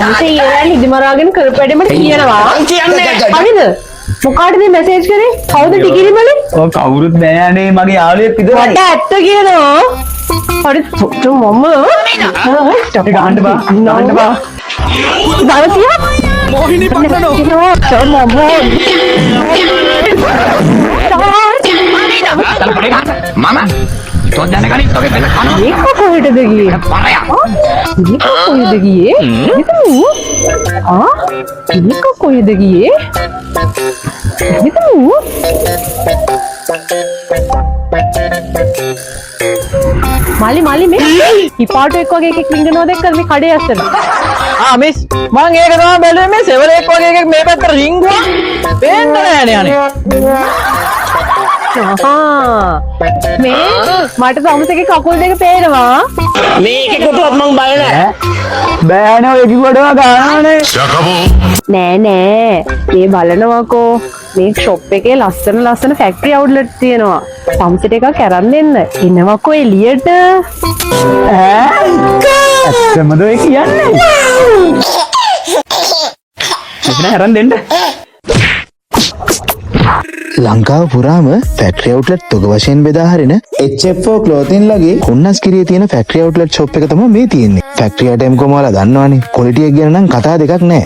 සමුසේ ඊයේ නිදි මරාගෙන කරපු වැඩේ මට කියනවා. කියන්නේ හරිද? මොකාටද මේ මැසේජ් කරේ? කවුද ටිකිරි මලේ? ඔය කවුරුත් නෑ අනේ මගේ යාළුවෙක් විතරයි. මට ඇත්ත කියනවා. හරි තුතු මම ඒක අහන්න බා. අහන්න බා. දවසියක් මොහිනි පටනෝ මම මම තෝ දැනගනි තෝගේ බෙල්ල කනවා මේක කොහෙටද ගියේ? පරයා මේක කොහෙද ගියේ? ආ මේක කොහෙද ගියේ? මල්ලි මල්ලි මේ හිපාටු එක් වගේ එකෙක් රිංගනවා දැක්කද මේ කඩේ අස්සන? ආ මිස් මං ඒක තමයි බැලුවේ මේ සෙවලෙක් වගේ එකෙක් මේ පැත්තට රිංගුවා පේන්න නෑනේ අනේ. ආහා මේ මට සමුසේගේ කකුල් දෙක පේනවා. මේකේ කොටුවක් මං බය නෑ. බෑ අනේ ඔය කිව්වට ඔයා ගහනවනේ. නෑ නෑ මේ බලනවකෝ මේ ෂොප් එකේ ලස්සන ලස්සන ෆැක්ටරි අවුට්ලට් තියෙනවා. සමුසේට එකක් අරන් දෙන්න. එනවකෝ එළියට. ඈ ඇත්තමද ඔය කියන්නේ? මෙතන අරන් දෙන්න. ලංකාව පුරාම ෆැක්ටරි අවුට්ලට් තොග වශයෙන් බෙදා හරින HFO clothing ලගේ හුන්නස්ගිරියේ තියෙන ෆැක්ටරි අවුට්ලට් ෂොප් එක තමයි මේ තියෙන්නේ. ෆැක්ටරි අයිටම් කොහොම ඔයාලා දන්නවනේ. ක්වොලිටි එක ගැන නම් කතා දෙකක් නෑ.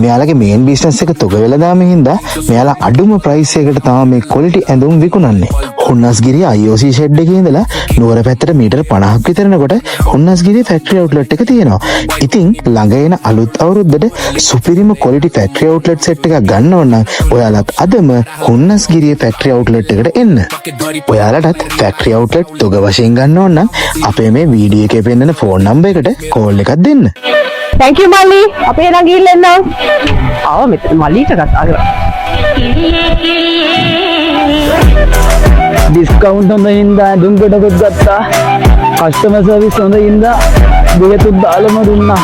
මෙයාලගේ මේන් බිස්නස් එක තොග වෙළඳාම හින්දා මෙයාලා අඩුම ප්‍රයිස් එකකට තමයි මේ ක්වොලිටි ඇඳුම් විකුණන්නේ. හුන්නස්ගිරිය IOC shed එකේ ඉඳලා නුවර පැත්තට මීටර් 50ක් විතර යනකොට හුන්නස්ගිරිය ෆැක්ටරි අවුට්ලට් එක තියෙනවා. ඉතින් ළඟ එන අලුත් අවුරුද්දට සුපිරිම ක්වොලිටි ෆැක්ටරි අවුට්ලට් සෙට් එකක් ගන්න ඕන නම් ඔයාලත් අදම හුන්නස්ගිරිය ෆැක්ටරි අවුට්ලට් එකට එන්න. ඔයාලටත් ෆැක්ටරි අවුට්ලට් තොග වශයෙන් ගන්න ඕන නම් අපේ මේ වීඩියෝ එකේ පෙන්නන ෆෝන් නම්බර් එකට කෝල් එකක් දෙන්න. Thank you මල්ලි. අපි එහෙනම් ගිහිල්ලා එන්නම්. ආව මෙතන මල්ලිට කතා කරා. ඩිස්කවුන්ට් හොඳ හින්දා ඇඳුම් ගොඩකුත් ගත්තා. කස්ටමර් සර්විස් හොඳ හින්දා බෙහෙතුත් දාලම දුන්නා.